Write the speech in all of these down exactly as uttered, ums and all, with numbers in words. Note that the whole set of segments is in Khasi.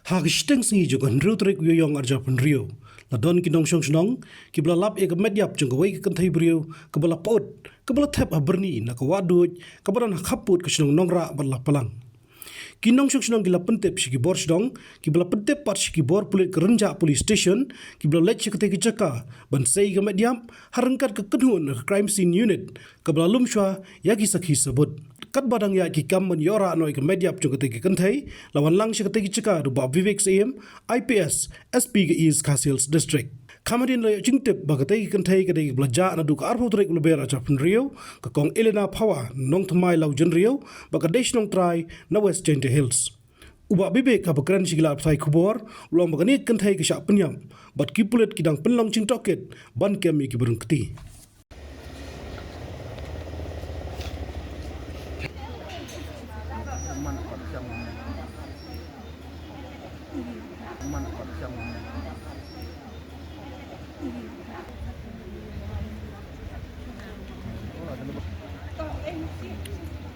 Ha ka shiteng sngi jong ka hynriew tarik u Ïaïong arhajar phew hynriew, la don ki nongshong shnong kiba la lap ïa ka met ïap jong kawei ka kynthei briew kaba la put, kaba la thep ha Byrni na ka wah duid kaba don ha khappud ka shnong Nongrah bad la plang. Ki nongshong shnong ki la pyntip sha ki bor shnong, kiba la pyntip pat sha ki bor pulit ka Rynjah Police Station, kiba la leit sha katei ka jaka ban sei ïa ka met ïap ha ryngkat ka kynhun ka Crime Scene Unit, kaba la lum shuwa ïa ki sakhi sabut. Katba dang ïaid ki kam ban ïoh rah noh ïa ka met ïap jong katei ka kynthei, la wan lang sha katei ka jaka u Bah Vivek Syiem, I P S, S P ka East Khasi Hills District. Kham hadien la ïoh jingtip ba katei ka kynthei ka dei kaba la jah naduh ka arphew tarik u Lber arhajar phew hynriew, ka Kong Elena Phawa, Nongthymmai Lawjynriew, ba ka dei shnong trai na West Jaintia Hills. U Bah Vivek haba kren sha ki lad pathai khubor, u la ong ba kane ka kynthei ka shah pynïap bad ki pulit ki dang pynlong jingtohkit ban kem ïa kiba rung kti.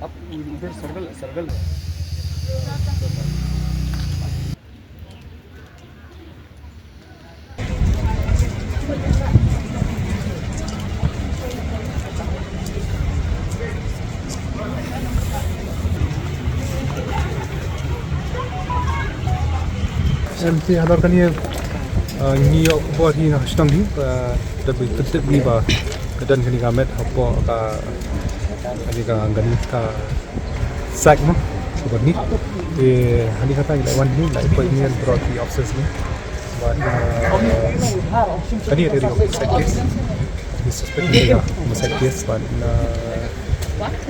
आप इधर सर्कल, सर्कल। Em, te halor kane, eh, ngi ïoh khubor hi na shnong hi, eh, da ba pyntip ngi ba ka don kane ka met hapoh ka, kane ka, kane ka sack mo, ka bor ni. Te hangne kata ngi la wan hi, la ïa poi ngi bad ki officers ni. Bad, eh, kane ka dei ka homicide case. Ngi suspect kane ka homicide case bad, eh,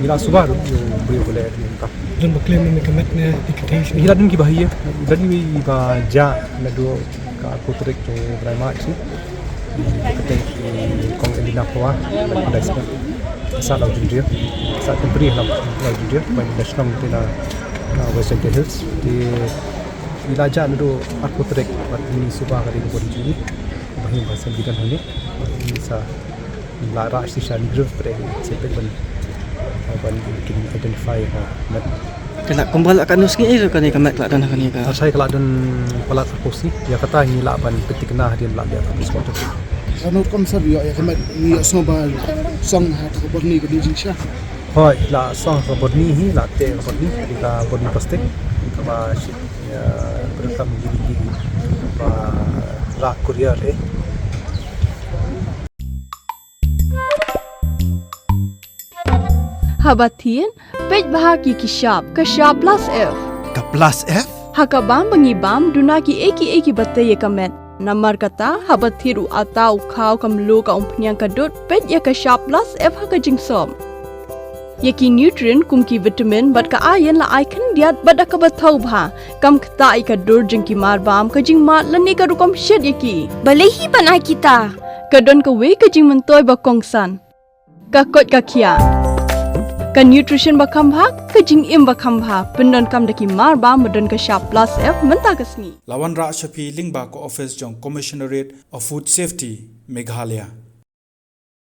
ngi la suba ruh ïa u briew ba leh kane ka. Don ba claim ne ka met ne, ïa ka case. Ngi la don kiba heh, don kiba jah naduh ka arphew tarik jong u bnai March ni. Kata i Kong Elena Phawa, bad i Sat Lawjynriew, Sat Kynpri Lawjynriew, bad i shnong te na, na West Jaintia Hills. Te i la jah naduh arphew tarik, bad ngi suba ka dei ka bor jong i. Ba hi ba sem bidan hangne. Bad ngi sa la rah shisha ni group pre, se peit ban, ban kin identify ha met. Te la kumba la katno sngi ïa kane ka met ka la don ha kane ka. Sa ka la don palat arphew sngi, ïa kata ngi lah ban pynthikna hadien ba la leh postmortem. Katno kam sa ïoh ïa ka met, ngi ïohsngew ba song ha ka bor ni ka dei jingshisha. Hooid, la song ha ka bor ni hi, la teh ha ka bor ni, ka bor ni plastik, kaba shi, ïa, berakam gili gili ba la courier eh. Haba thied, peit bha ïa ki shap, ka shap plus F. Ka plus F? Ha ka bam ba ngi bam, duna kiei kiei kiba tei ïa ka met. Namar kata, haba thied u atta, u khaw, ka mluh, ka umphniang, ka dud, peit ïa ka shap plus F ha ka jingsop. Ïa ki nutrient kum ki vitamin bad ka iron la ai khyndiat bad da kaba thaw bha. Kam ktah ïa ka dur jong ki marbam, ka jingmad lane ka rukom shet ïa ki. Balei hi ban ai kita? Ka don kawei ka jingmyntoi ba kongsan. Ka koit ka khiah. Ka nutrition ba kham bha, ka jingim ba kham bha. Pyndonkam da ki marbam ba don ka shap plus F mynta ka sngi. La wanrah sha phi lyngba ka office jong Commissionerate of Food Safety, Meghalaya.